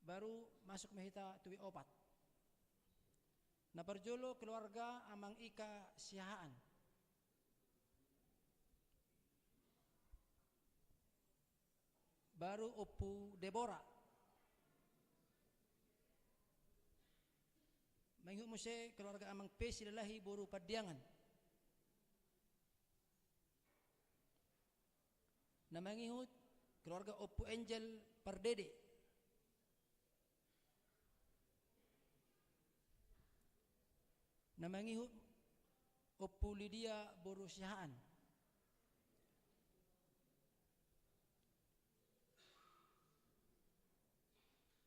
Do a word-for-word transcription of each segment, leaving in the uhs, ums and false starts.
Baru masuk ma hita tu B opat. Na parjolo keluarga Amang Ika Siahaan. Baru Ompu Debora. Mangihut muse keluarga Amang P Silalahi boru Pandiangan. Na mangihut keluarga Ompu Angel Pardede. Na mangihut Ompu Lidia boru Siahaan.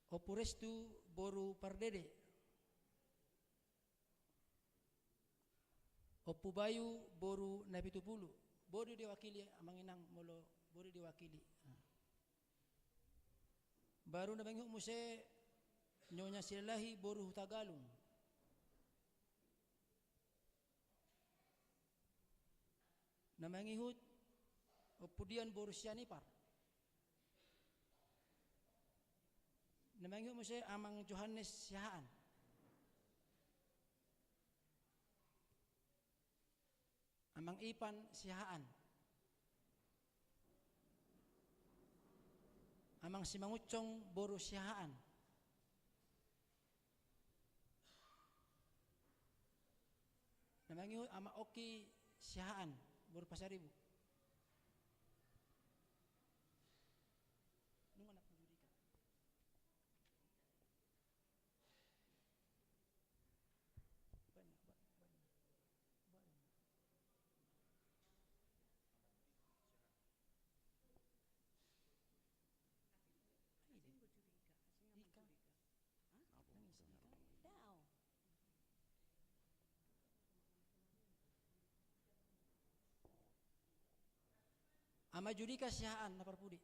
Ompu Restu boru Pardede. Ompu Bayu boru Napitupulu. Boi do diwakili, Amang Inang, molo boi do diwakili. Baru na mangihut muse Nyonya Silalahi boru Hutagalung. Na mangihut Ompu Dian boru Sianipar. Na mangihut muse Amang Johannes Siahaan. Amang Ipan Siahaan. Amang Simangunsong boru Siahaan. Na mangihut Ama Oki Siahaan boru Pasaribu. Nunga na pujudika. Ama Judika Siahaan na parpudi.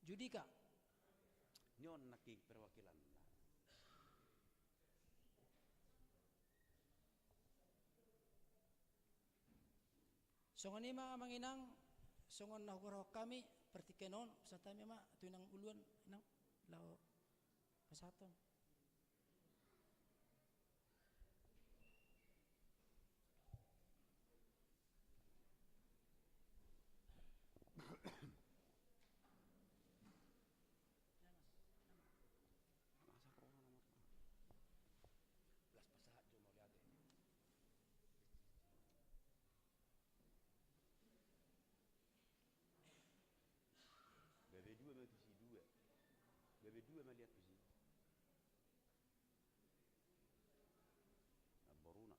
Judika. Ni on nangkin perwakilanna. Songon i ma Amang Inang, songon na hugoarhon hami partingkian on, pasahat hami ma tu inang uluan, Inang, laho pasahathon. Las pasahat jo mauliate. Babe dua ma tusi dua. Babe dua ma liat tusi. Namboruna.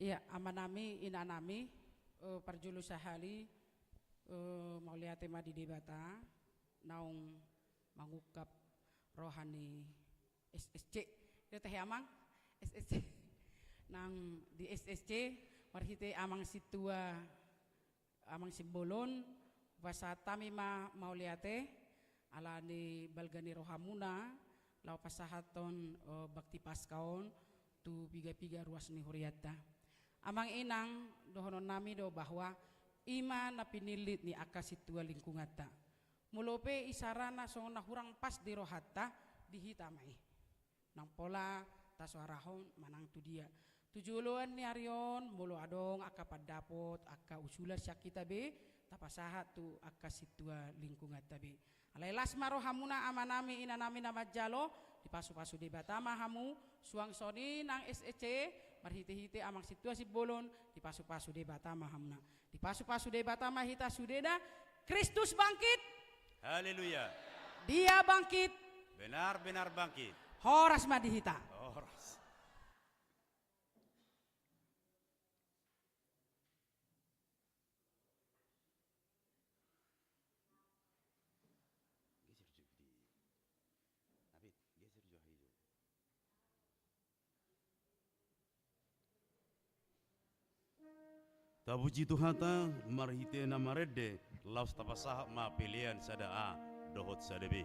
Ia, amanami, inanami, eh, parjolo sahali, eh, mauliate ma di Debata naung mangungkap roha ni S S C. Ia tahe, Amang, S S C. Nang di S S C, marhite Amang Sintua, Amang Simbolon, hupasahat hami ma mauliate ala ni balga ni rohamuna laho pasahathon, eh, bakti Paskah on tu piga-piga ruas ni hurianta. Amang inang, dohonon nami do bahwa i ma na pinillit ni angka sintua lingkunganta. Molo pe isarana songon na hurang pas di rohanta, di hita ma i. Nang pola tasoarahon manang tu dia. Tu joloan ni ari on, molo adong angka pandapot, angka usulan sian hita be, tapasahat tu angka sintua lingkunganta be. Alai las ma rohamuna, amanami, inanami na manjalo, dipasupasu Debata ma hamu, suang songon i nang S E C, marhitehite amang sintua Simbolon, dipasupasu Debata ma hamuna. Dipasupasu Debata ma hita sudena. Kristus bangkit. Haleluya. Dia bangkit. Benar-benar bangkit. Horas ma di hita. Horas. Geser jo di. Apit, geser jo haijo. Tapuji Tuhanta, marhite na marende, laos tapasahat ma pelean sada A dohot sada B.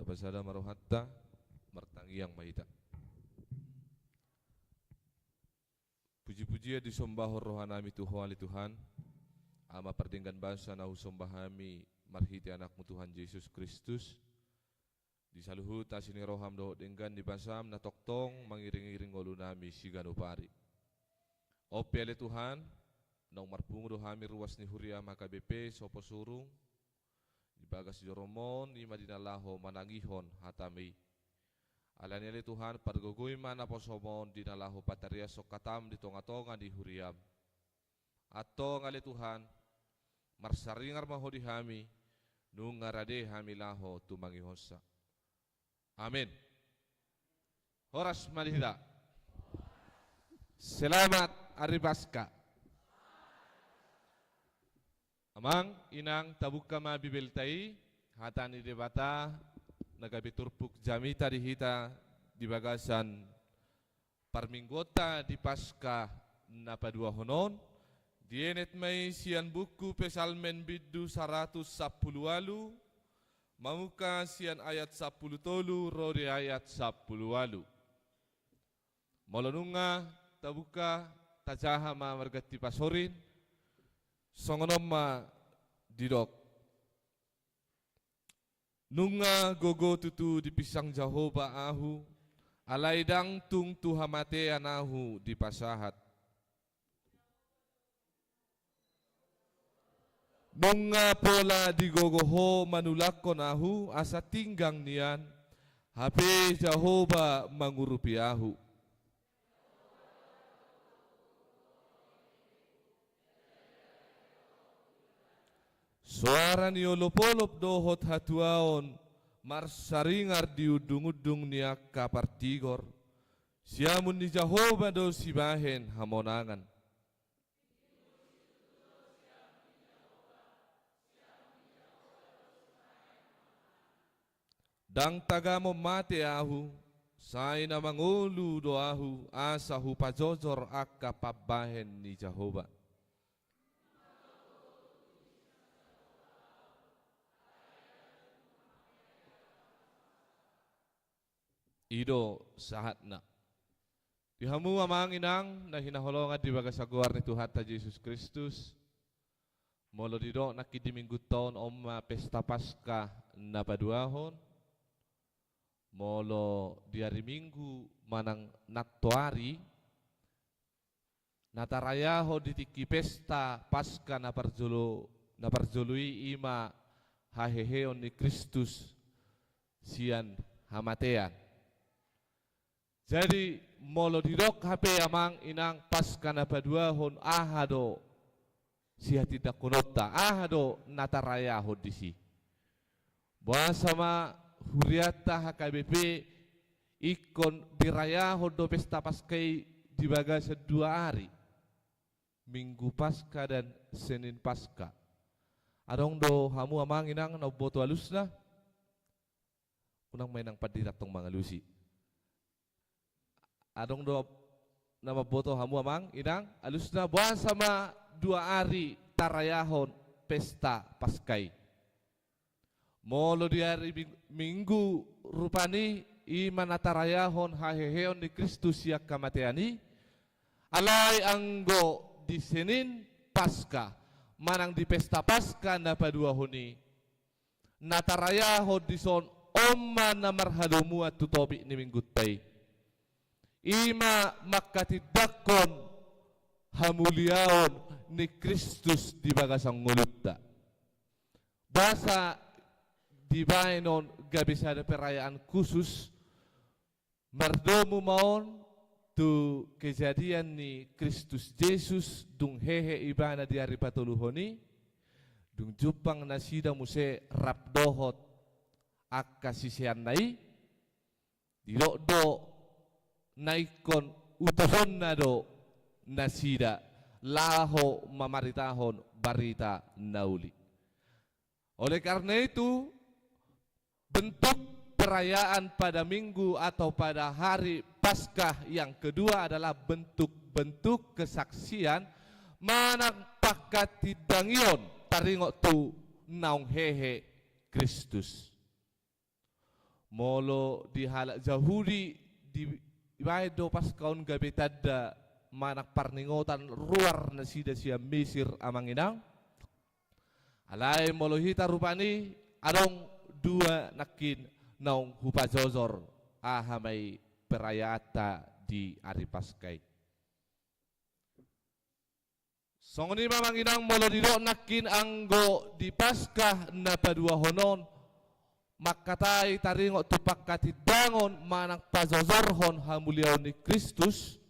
Tapasada ma rohanta, martangiang ma hita. Puji Pujian disombahon rohanami tu Ho ale Tuhan, Ama pardenggan basa na husomba hami marhite Anakmu Tuhan Jesus Kristus. Di saluhut asi ni roham dohot denggan ni basam na tongtong mangiring-iring ngolunami siganup ari. On pe ale Tuhan, naung marpungu do hami ruas ni huriam H K B P Sopo Surung, di bagas joromon i ma di na laho manangihon hatam i. Alani ale Tuhan, pargogoi ma naposom on di na laho patariashon hatam di tonga-tonga ni huriam. Antong ale Tuhan, marsaringar ma Ho di hami, nunga rade hami laho tumangihonsa. Amin. Horas ma di hita. Selamat Hari Paskah. Amang, inang, tabuka ma Bibelta i, hata ni Debata, na gabe turpuk jamita di hita di bagasan parmingguonta di Paskah na paduahon on, dienet ma i sian buku Psalmen bindu saratus sampulu ualu, mamungka sian ayat sampulu tolu ro di ayat sampulu ualu. Molo nunga tabuka, tajaha ma marganti pasorin, songon on ma didok. Nunga gogo tutu dipinsang Jahowa ahu, alai ndang tung tu hamatean ahu dipasahat. Nunga pola digogo Ho manulakkon ahu asa tinggang nian, hape Jahowa mangurupi ahu. Soara ni olop-olop dohot hatuaon marsaringar di undung-undung ni angka partigor. Siamun ni Jahowa do sibahen hamonangan. Ndang tagamon mate ahu, sai na mangolu do ahu asa hupajojor angka pambahen ni Jahowa. I do sahatna. Di hamu amang inang na hinaholongan di bagasan goar ni Tuhanta Jesus Kristus, molo didok nangkin di minggunta on, on ma pesta Paskah na paduahon, molo di ari Minggu manang nantoari, na tarayahon di tingki pesta Paskah na parjolo, na parjolo i, i ma haheheon ni Kristus sian hamatean. Jadi, molo didok hape amang inang Paskah na paduahon, aha do sihatindangkononta, aha do na tarayahon disi? Boasa ma hurianta H K B P ingkon dirayahon do pesta Paskah i di bagasan dua ari, Minggu Paskah dan Senin Paskah? Adong do hamu amang inang na umboto alusna? Unang ma inang pandita tong mangalusi. Adong do na mamboto hamu amang inang alusna, boasa ma dua ari tarayahon pesta Paskah i? Molo di ari Ming-, Minggu rupani, i ma na tarayahon haheheon ni Kristus sian hamatean i, alai anggo di Senin Paskah manang di pesta Paskah na paduahon i, na tarayahon dison, on ma na marhadomuan tu topik ni minggunta i. I ma mangkatindangkon hamuliaon ni Kristus di bagasan ngolunta. Boasa dibaen on gabe sada perayaan khusus, mardomu ma on tu kejadian ni Kristus Jesus, dung hehe ibana di ari patoluhon i, dung jumpang nasida muse rap dohot angka siseanna i, didok do na ingkon utusonna do nasida laho mamaritahon barita na uli. Oleh karena itu, bentuk perayaan pada Minggu atau pada hari Paskah yang kedua adalah bentuk-bentuk kesaksian manang pangkatindangion taringot tu naung hehe Kristus. Molo di halak Jahudi, dibaen do Paskah on gabe tanda manang parningotan ruar nasida sian Misir, amang inang. Alai molo hita rupani adong dua nangkin naung hupajojor, aha ma i, perayaanta di ari Paska i. Songon i ma, amang inang, molo didok nangkin anggo di Paska na paduahon on, mangkatai taringot tu panghatindangon manang pajojorhon hamuliaon ni Kristus,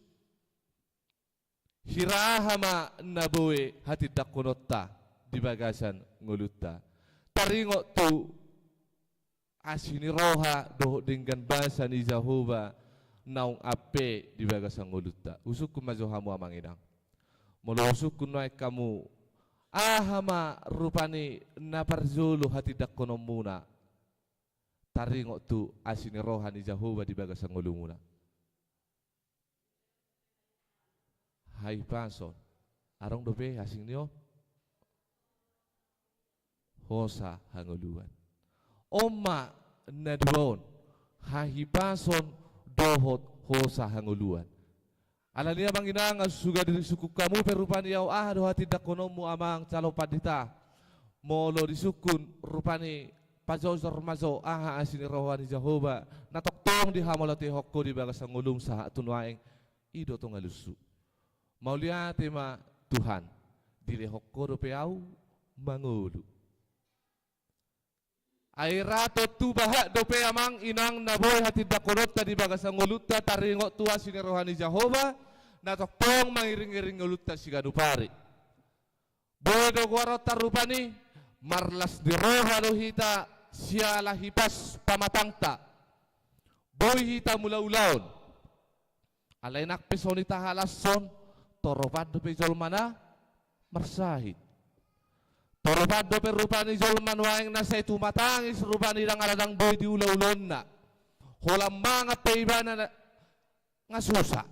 hira aha ma na boi hatindangkononta di bagasan ngolunta? Taringot tu asi ni roha dohot denggan basa ni Jahowa naung ampe di bagasan ngolunta. Husungkun ma jo hamu, amang inang. Molo husungkun nuaeng hamu, aha ma rupani na parjolo hatindangkononmuna taringot tu asi ni roha ni Jahowa di bagasan ngolumuna? Hahipason. Adong dope asing ni on? Hosa hangoluan. On ma na dua on, hahipason dohot hosa hangoluan. Alani i, amang inang, nga suga disungkun hamu pe rupani ahu aha do hatindangkononmu, amang calon pandita. Molo disungkun rupani, pajojor ma jo aha asi ni roha ni Jahowa na tongtong dihamauliatehon ho di bagasan ngolum sahat tu nuaeng, i do tong alushu. Mauliate ma Tuhan, dilehon ho dope ahu mangolu. Ai ra tontu bahat dope, amang inang, na boi hatindangkononta di bagasan ngolunta taringot tu asi ni roha ni Jahowa na tongtong mangiringiring ngolunta siganup ari. Boi do goaronta rupani, marlas ni roha do hita siala hipas pamatangta. Boi hita mulaulaon. Alai nang pe songon i tahalashon, toropan dope jolma na marsahit. Toropan dope rupani jolma nuaeng na sai tumatangis rupani, ndang ala ndang boi diulaulaonna. Holan mangan pe ibana na, nga susa.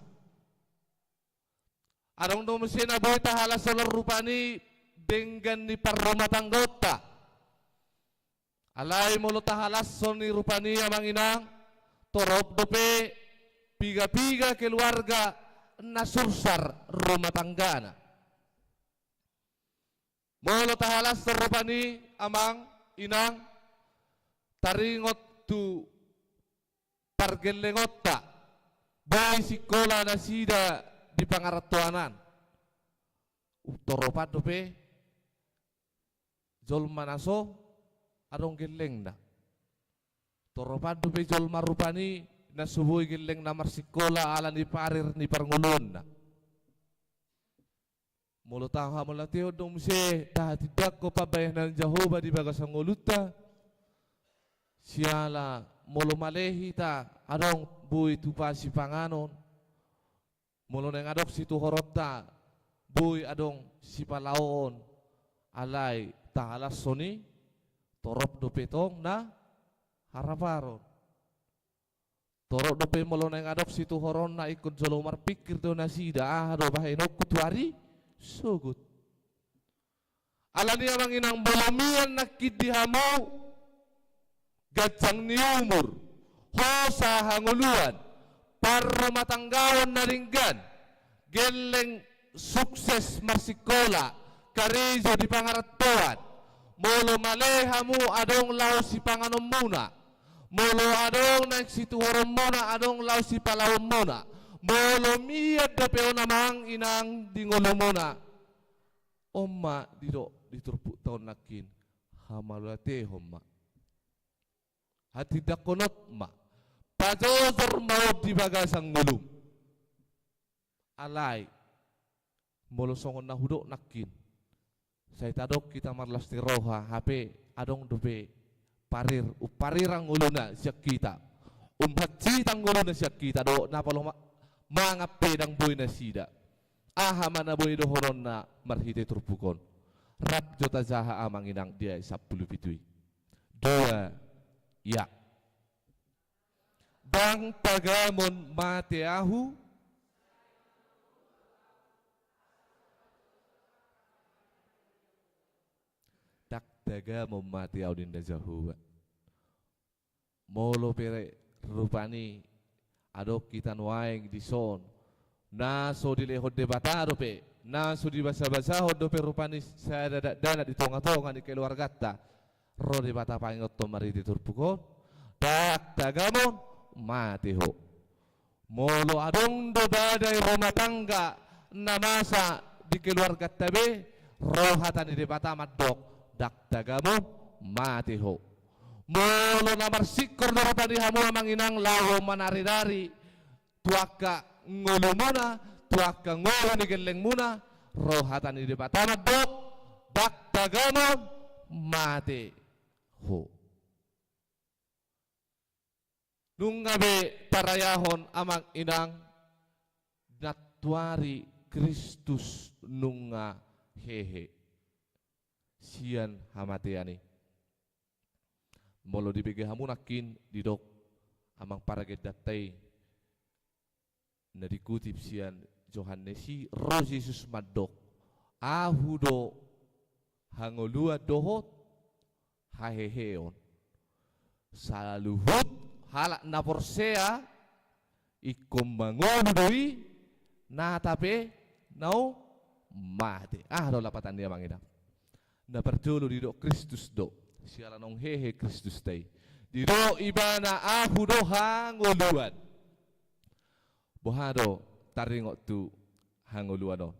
Adong do muse na boi tahalashon rupani denggan ni parrumatanggaonta. Alai molo tahalashon i rupani, amang inang, torop dope piga-piga keluarga na sursar rumah tanggana. Molo tahalashon rupani, amang inang, taringot tu pargellengonta, boi singkola nasida di pangarantoan an. Toropan dope jolma na so adong gellengna. Toropan dope jolma rupani na so boi gellengna marsingkola ala ni parir ni parngoluonna. Molo tahamauliatehon do muse tahatindangkon pambahenan Jahowa di bagasan ngolunta, siala molo male hita adong boi tupa sipanganon, molo naeng adong situhoronta boi adong sipalaoon, alai tahalashon i torop dope tong na haraparon. Torop dope molo naeng adong situhoronna ingkon jolo marpingkir do nasida, aha do bahenonku tu ari sogot. Alani i, amang inang, molo mian nangkin di hamu ganjang ni umur, hosa hangoluan, parrumatanggaon na denggan, gelleng sukses marsingkola, karejo di pangarantoan, molo male hamu adong laho sipanganonmuna, molo adong naeng situhoronmuna adong laho sipalaonmuna, molo mian dope on, amang inang, di ngolumuna, on ma didok di turpukta on nangkin, hamauliatehon ma. Hatindangkonon ma. Pajojor ma on di bagasan ngolum. Alai molo songon na hudok nangkin, sai tadok hita marlas ni roha, hape adong dope parir, umparirang ngoluna sian hita, umhansitan ngoluna sian hita, dohot na pala ma-, mangan pe ndang boi nasida. Aha ma na boi dohononna marhite turpuk on? Rap jo tajaha, amang inang, di ayat sampulu pitu i. Dua, ya. Ndang tagamon mate ahu. Ndang tagamon mate ahu, ninna Jahowa. Molo pe rupani adong hita nuaeng dison, Na so dilehon Debata dope, na so dibasabasahon dope rupani sada dakdanak di tongatonga ni keluarganta. Ro Debata paingothon marhite turpuk on. Ndang tagamon, mate ho. Molo adong do badai rumah tangga na masa di keluarganta be, ro hata ni Debata mandok, ndang tagamon, mate ho. Molo na marsingkor do rupani hamu amang inang laho manarinari tu angka ngolumuna, tu angka ngolu ni gellengmuna, ro hata ni Debata mandok, ndang tagamon, mate ho. Nunga be tarayahon amang inang, nantuari Kristus nunga hehe sian hamatean i. Molo dibege hamu nangkin didok amang paragendanta i, na dikutip sian Johannes i, ro Jesus mandok, Ahu do hangoluan dohot haheheon. Saluhut halak na porsea ingkon mangolu do i, nata pe naung mate. Aha do lapatan ni amang inang? Na parjolo didok Kristus do, siala naung hehe Kristusta i. Didok ibana, Ahu do hangoluan. Boha do taringot tu hangoluan on?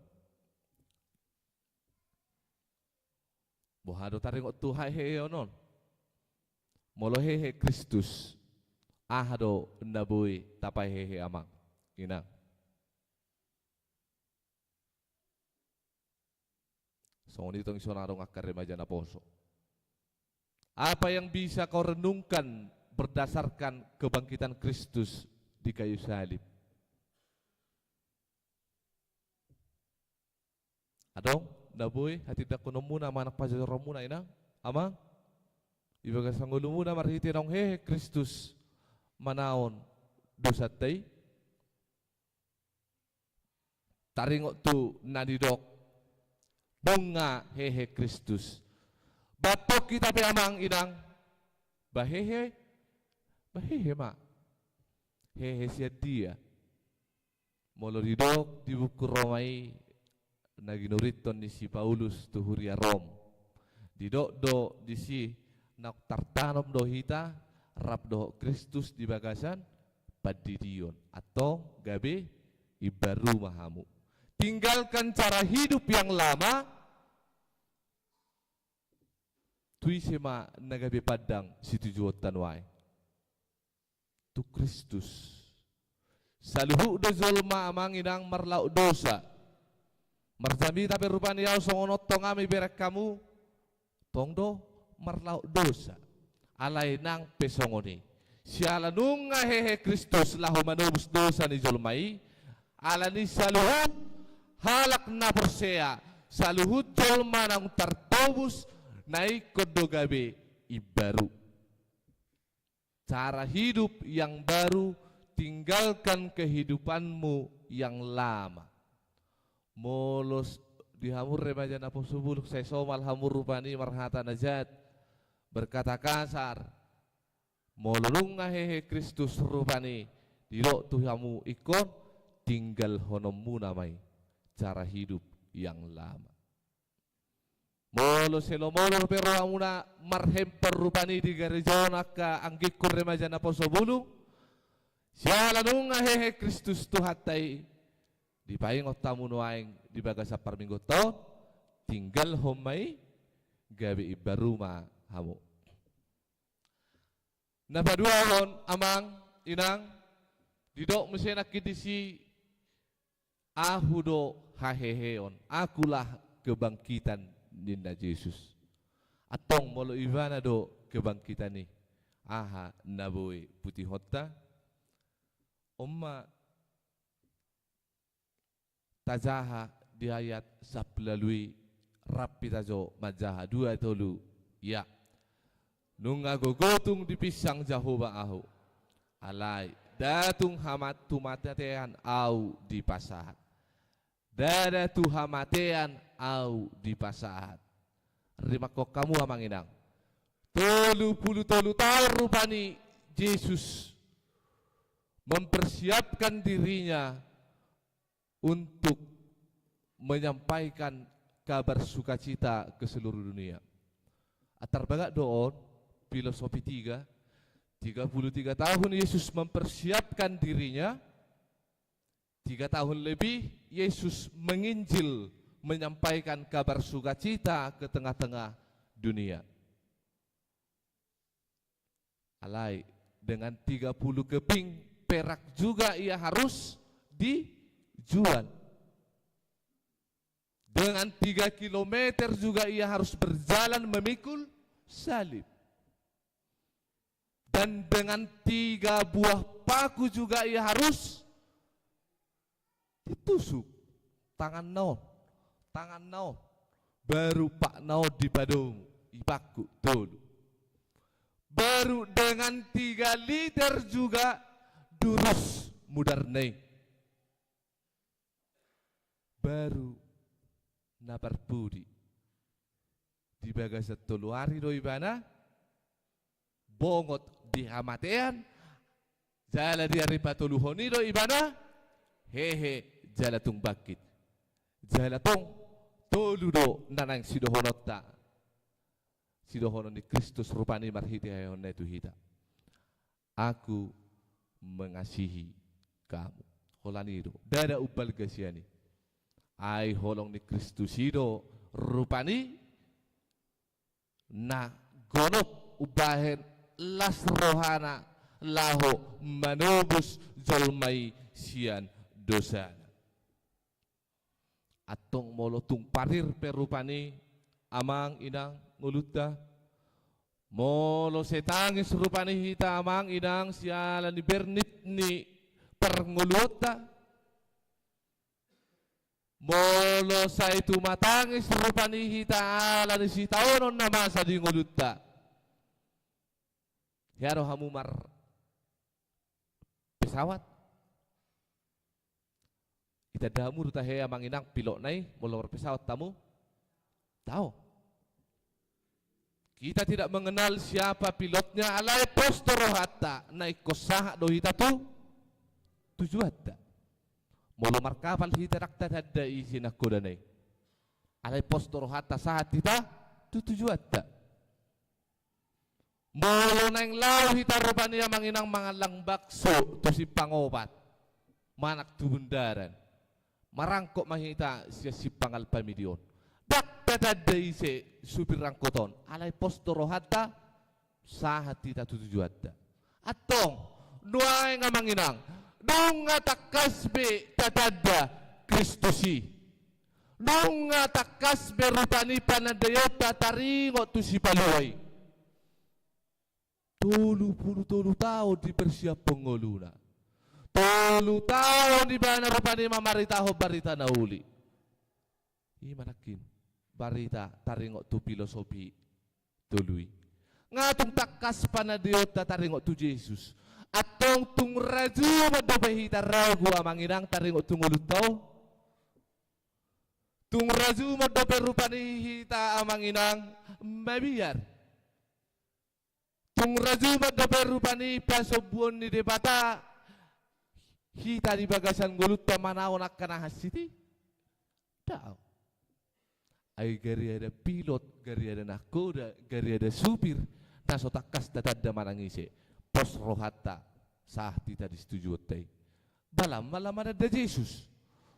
Boha do taringot tu haheheon on? Molo hehe Kristus, aha do na boi tapahehe amang inang? Songon i tong ison adong angka remaja naposo. Apa yang bisa kau renungkan berdasarkan kebangkitan Kristus di kayu salib? Adong na boi hatindangkononmuna manang pajajaronmuna inang, amang? Di bagasan ngolumuna marhite naung hehe Kristus manaon dosanta i? Taringot tu na nidok, nunga hehe Kristus. Ba antong hita pe amang inang, ba hehe, ba hehe ma. Hehe sian dia? Molo didok di buku Roma i, na ginurithon ni si Paulus tu huria Rom, didok do disi, naung tartanom do hita rap dohot Kristus di bagasan pandidion. Antong gabe imbaru ma hamu. Tinggalkan cara hidup yang lama. Tu ise ma na gabe pandang situjuonta nuaeng? Tu Kristus. Saluhut do jolma amang inang marlaok dosa. Marjamita pe rupani ahu songon on tong ami bereng hamu, tong do marlaok dosa. Alai nang pe songon i, siala nunga hehe Kristus laho manobus dosa ni jolma i, alani saluhut halak na porsea, saluhut jolma naung tartobus, na ingkon do gabe imbaru. Cara hidup yang baru, tinggalkan kehidupanmu yang lama. Molo s-, di hamu remaja naposo bulung, sai somal hamu rupani marhata na jat, berkata kasar. Molo nunga hehe Kristus rupani, didok tu hamu ingkon, tinggalhononmuna ma i cara hidup yang lama. Molo sai lomo lomo pe rohamuna marhempor rupani di gareja on angka anggingku remaja naposo bulung, siala nunga hehe Kristus Tuhanta i, dipaingot hamu nuaeng di bagasan parmingguonta on, tinggalhon ma i, gabe imbaru ma hamu. Na paduahon, amang, inang, didok muse nangkin disi, Ahu do haheheon, akulah kebangkitan, ninna Jesus. Antong molo Ibana do kebangkitan i, aha na boi putihonta? On ma tajaha di ayat sampulu ualu i, rap hita jo manjaha, dua tolu, ya. Nunga gogo tung dipinsang Jahowa ahu. Alai, nda tung hamat-, tu hamatean ahu dipasahat. Ndada tu hamatean ahu dipasahat. Rimangkon hamu amang inang. Tolu pulu tolu taon rupani Jesus mempersiapkan dirinya untuk menyampaikan kabar sukacita ke seluruh dunia. Antar bagak do on, filosofi tiga, tiga puluh tiga tahun Yesus mempersiapkan dirinya, tiga tahun lebih Yesus menginjil, menyampaikan kabar sukacita ke tengah-tengah dunia. Alai, dengan tiga puluh keping perak juga ia harus dijual. Dengan tiga kilometer juga ia harus berjalan memikul salib. Dan dengan tiga buah paku juga ia harus ditusuk tanganna on, tanganna on, baru patna on dipadomu, dipaku tolu. Baru dengan tiga liter juga durus mudarna i. Baru na parpudi, di bagasan tolu ari do ibana bongot di hamatean, jala di ari patoluhon i do ibana hehe jala tung bangkit. Jala tong tolu do na naeng sidohononta, sidohonon ni Kristus rupani marhitehitehonna i tu hita. Aku mengasihi kamu. Holan i do, ndada umbalga sian i. Ai holong ni Kristus i do rupani na gonop umbahen las rohana laho manobus jolma i sian dosana. Antong molo tung parir pe rupani amang inang ngolunta, molo sai tangis rupani hita amang inang siala ni bernit ni parngoluonta, molo sai tumatangis rupani hita ala ni sitaonon na masa di ngolunta, hea do hamu marpesawat? Itanda hamu do tahe amang inang pilotna i molo marpesawat hamu? Tao. Kita tidak mengenal siapa pilotnya, alai pos do rohanta na ingkon sahat do hita tu tujuanta. Molo markapal hita ndang tatanda ise nangkodana i, alai pos do rohanta sahat hita tu tujuanta. Molo naeng laho hita rupani amang inang mangallang bakso tu Simpang Opat manang tu bundaran, marangkok ma hita sian Simpang Alfamidi on, ndang tatanda ise supir angkot on, alai pos do rohanta sahat hita tu tujuanta. Antong nuaeng amang inang, nunga tangkas be tatanda Kristus i. Nunga tangkas be rupani panandaionta taringot tu Sipalua i. Tolu pulu tolu taon dipersiaphon ngoluna. Tolu taon ibana rupani mamaritahon barita na uli. I ma nangkin barita taringot tu filosofi tolu i. Nga tung tangkas panandaionta taringot tu Jesus. Antong tung rajuma dope hita ragu amang inang taringot tu ngolunta on? Tung rajuma dope rupani hita amang inang mabiar? Tung rajuma dope rupani pasombuon ni Debata hita di bagasan ngolunta manaon angka na hansit i? Daong. Ai gariada pilot, gariada nangkoda, gariada supir na so tangkas tatanda manang ise, pos rohanta sahat hita di situjuonta i. Balam ma lam mananda Jesus,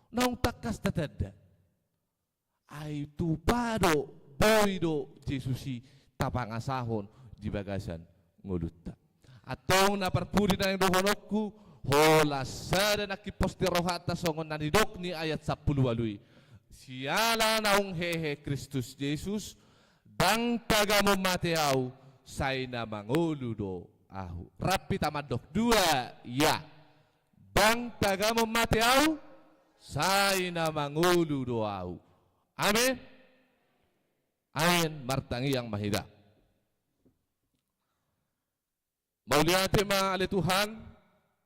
naung tangkas tatanda. Ai tupa do, boi do Jesus i tapangasahon di bagasan ngolunta. Antong na parpudi naeng dohononku, holan sada nangkin pos di rohanta songon na nidok ni ayat sampulu ualu i. Siala naung hehe Kristus Jesus, ndang tagamon mate ahu, sai na mangolu do ahu. Rap hita mandok dua, ya. Ndang tagamon mate ahu, sai na mangolu do ahu. Amen. Amen. Martangiang ma hita. Mauliate ma ale Tuhan,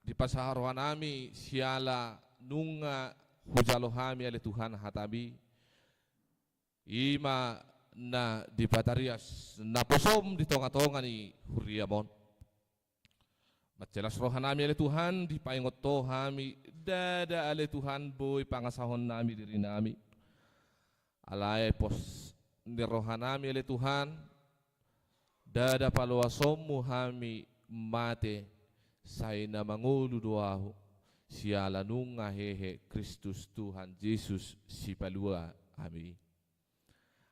dipasahat rohanami siala nunga hujalo hami ale Tuhan hataMi. I ma na dipatarias naposoM di tongatonga ni huriaM on. Mansai las rohanami ale Tuhan, dipaingot Ho hami, ndada ale Tuhan boi pangasahonnami dirinami. Alai pos ni rohanami ale Tuhan, ndada paloasonmu hami mate, sai na mangolu do ahu, siala nunga hehe Kristus Tuhan Jesus Sipalua hami.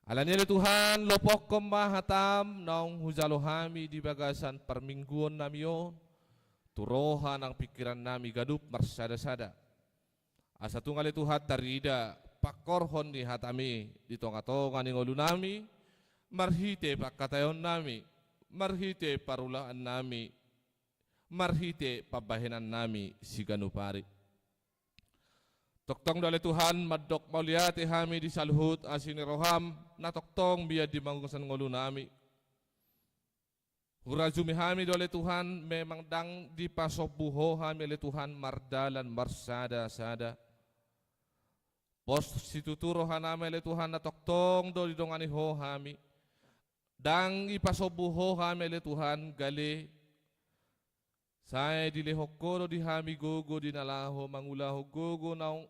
Alani ale Tuhan, lopokkon ma hatam naung hujalo hami di bagasan parmingguonnami on, tu roha nang pingkirannami ganup marsada-sada. Asa tung ale Tuhan tarida pangkorhon ni hatami di tonga-tonga ni ngolunami, marhite pangkataionnami, marhite parulaannami, marhite pambahenannami siganup ari. Tongtong do ale Tuhan, mandok mauliate hami di saluhut asi ni roham, na tongtong mian di bagasan ngolunami. Hurajumi hami do ale Tuhan, memang ndang dipasombu Ho hami ale Tuhan mardalan marsada-sada. Pos situtu rohanami ale Tuhan, na tongtong do didongani Ho hami. Ndang dipasombu Ho hami ale Tuhan gale. Sai dilehon Ho do di hami gogo di na laho mangulahon gogo naung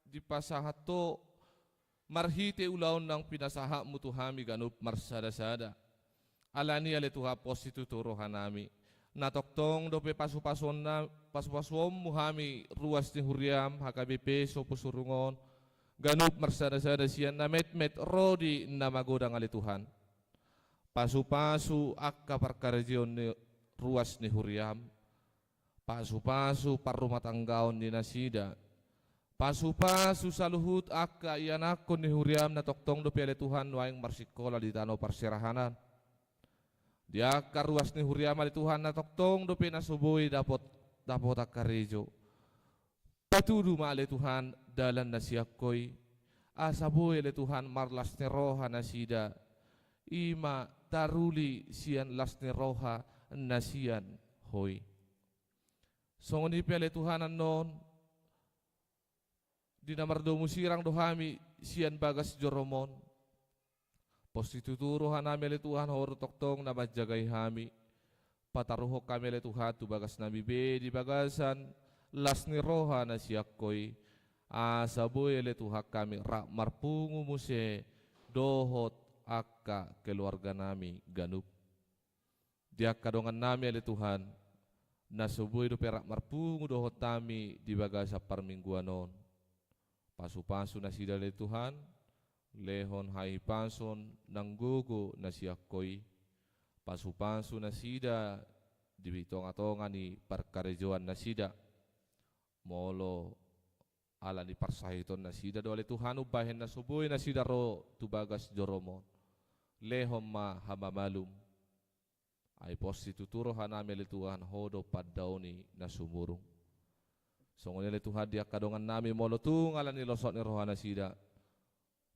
dipasahat Ho marhite ulaon naung pinasahatmu tu hami ganup marsada-sada. Alani ale Tuhan, pos situtu rohanami. Na tongtong dope pasu-pasuonna, pasu-pasuonmu hami ruas ni huriam H K B P Sopo Surungon, ganup marsada-sada sian na metmet ro di na magodang ale Tuhan. Pasu-pasu angka parkarejoon ni ruas ni huriam. Pasu-pasu parrumatanggaon ni nasida. Pasu-pasu saluhut angka ianakhon ni huriam na tongtong dope ale Tuhan nuaeng marsikola di tano parserahanan. Di angka ruas ni huriam ale Tuhan na tongtong dope na so boi dapot, dapotan karejo. Patudu ma ale Tuhan dalan na sian Ho i, asa boi ale Tuhan marlas ni roha nasida, i ma taruli sian las ni roha na sian Ho i. Songon i pe ale Tuhan annon, di na mardomu sirang do hami sian bagas jorom on. Pos situtu rohanami ale Tuhan, Ho do tongtong na manjagai hami. Pataruhon hami ale Tuhan tu bagasnami be di bagasan las ni roha na sian Ho i. Asa boi ale Tuhan hami rap marpungu muse dohot angka keluarganami ganup. Di angka dongannami ale Tuhan, na so boi dope rap marpungu dohot hami di bagasan parmingguan on. Pasu-pasu nasida ale Tuhan, lehon hahipason nang gogo na sian Ho i. Pasu-pasu nasida di tonga-tonga ni parkarejoan nasida. Molo ala ni parsahiton nasida do ale Tuhan umbahen na so boi nasida ro tu bagas jorom on, lehon ma hamamalum. Ai pos situtu rohanami ale Tuhan, Ho do pandaoni na sumurung. Songon i ale Tuhan di angka dongannami, molo tung ala ni losok ni roha nasida,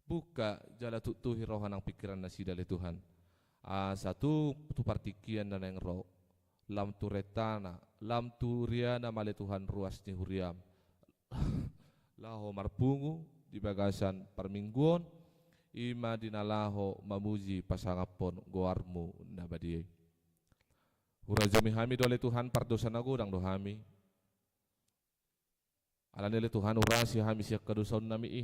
buka jala tuktuhi roha nang pingkiran nasida ale Tuhan. Asa tung tu partingkian na naeng ro, lam tu rentana, lam tu riana ma ale Tuhan ruas ni huriam laho marpungu di bagasan parmingguon, i ma di na laho mamuji pasangaphon goarmu na badia i. Hurajumi hami do ale Tuhan, pardosa na godang do hami. Alani ale Tuhan, urasi hami sian hadosaonnami i.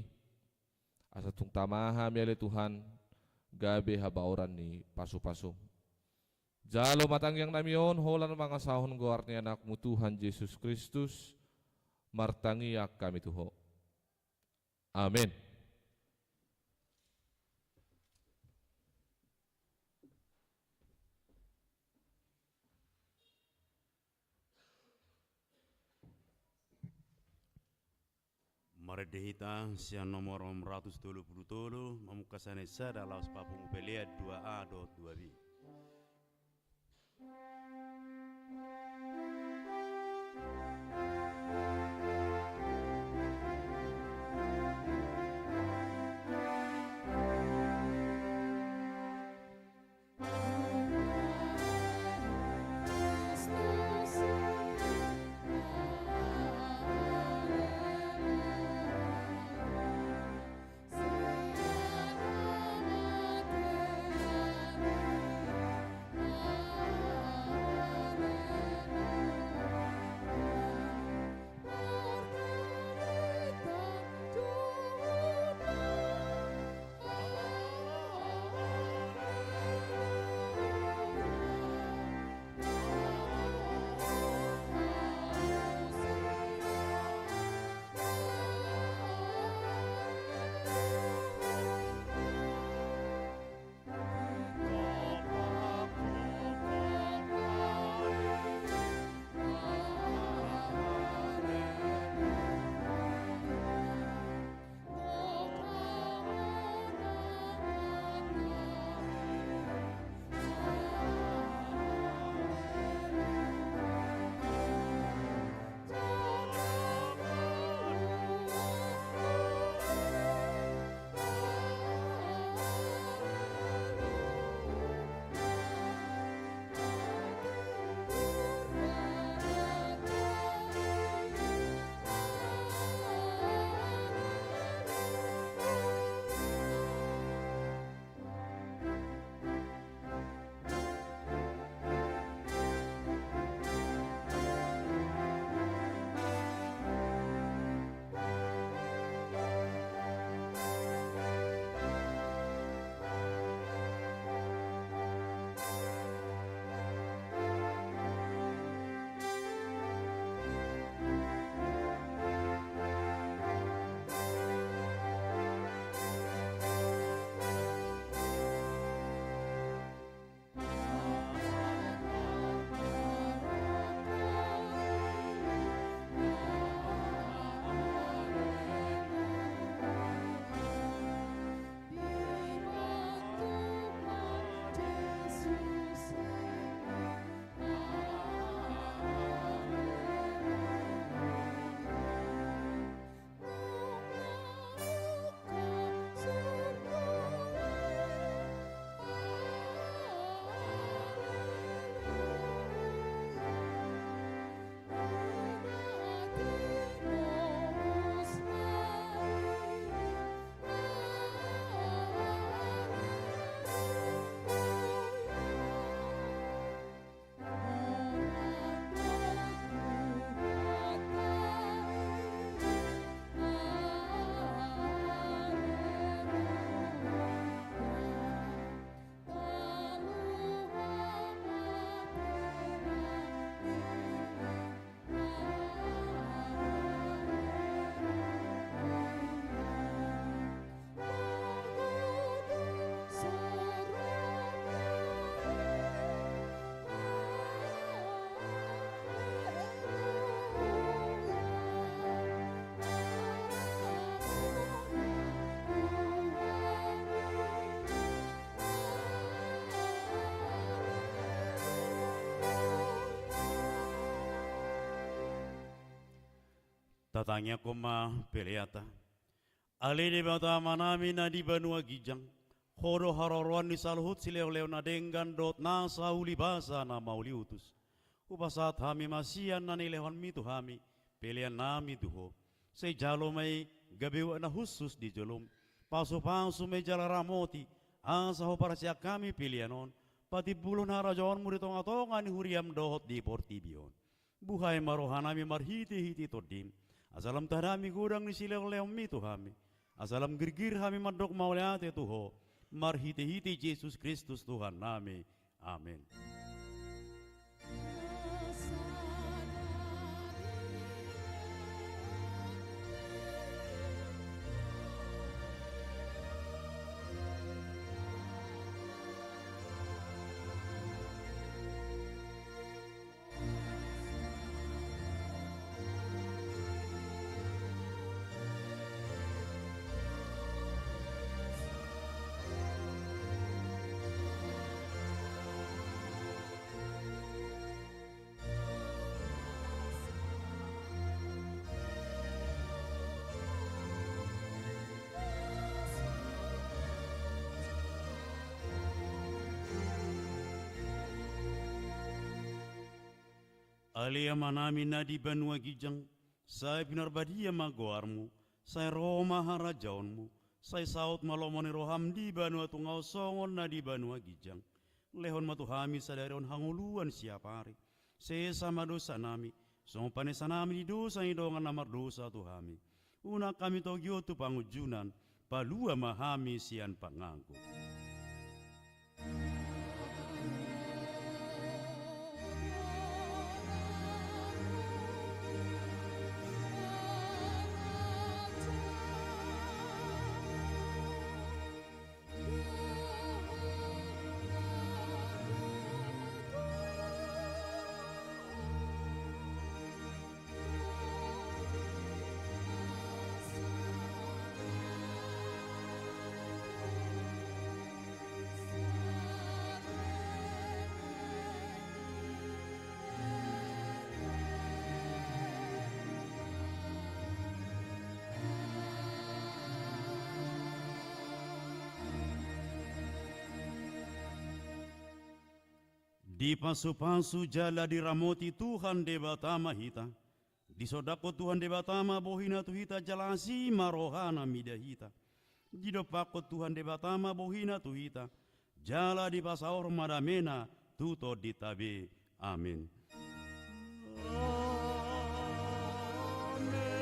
Asa tung tama hami ale Tuhan, gabe habaoran ni pasu-pasum. Jalo ma tangiangnami on, holan mangasahon goar ni Anakmu Tuhan Jesus Kristus, martangiang hami tu Ho. Amen. Marende hita sian nomor onom ratus tolu pulu tolu, mamungka sian sada laos papungu pelean dua A dohot dua B. Tatangiangkon ma peleanta. Ale Debata Amanami na di banua ginjang, Ho do haroroan ni saluhut silehonlehon na denggan dohot nasa ulibasa na mauliutus. Hupasahat hami ma sian na nilehonmi tu hami peleannami tu Ho. Sai jalo ma i gabe uap na hushus di jolom. Pasupasu ma i jala ramoti, asa huparsiak hami pelean on patimbulhon harajaonmu di tongatonga ni huriam dohot di portibi on. Buhai ma rohanami marhitehite Tondim, asa lam tahadanami godang ni silehonlehonmi tu hami, asa lam girgir hami mandok mauliate tu Ho, marhitehite Jesus Kristus Tuhannami. Amen. Ale Amanami na di banua ginjang, sai pinarbadia ma goarmu, sai ro ma harajaonmu, sai saut ma lomo ni roham di banua tonga on songon na di banua ginjang. Lehon ma tu hami sadari on hangoluan siapari. Sesa ma dosanami, songon panesanami di dosa ni dongan na mardosa tu hami. Unang hami togihon tu pangunjunan, palua ma hami sian panganggo. Dipasupasu jala diramoti Tuhan Debata ma hita. Disondangkon Tuhan Debata ma bohina tu hita jala asi ma rohana mida hita. Didompakkon Tuhan Debata ma bohina tu hita, jala dipasaor ma damena tu tondinta be. Amen. Amen.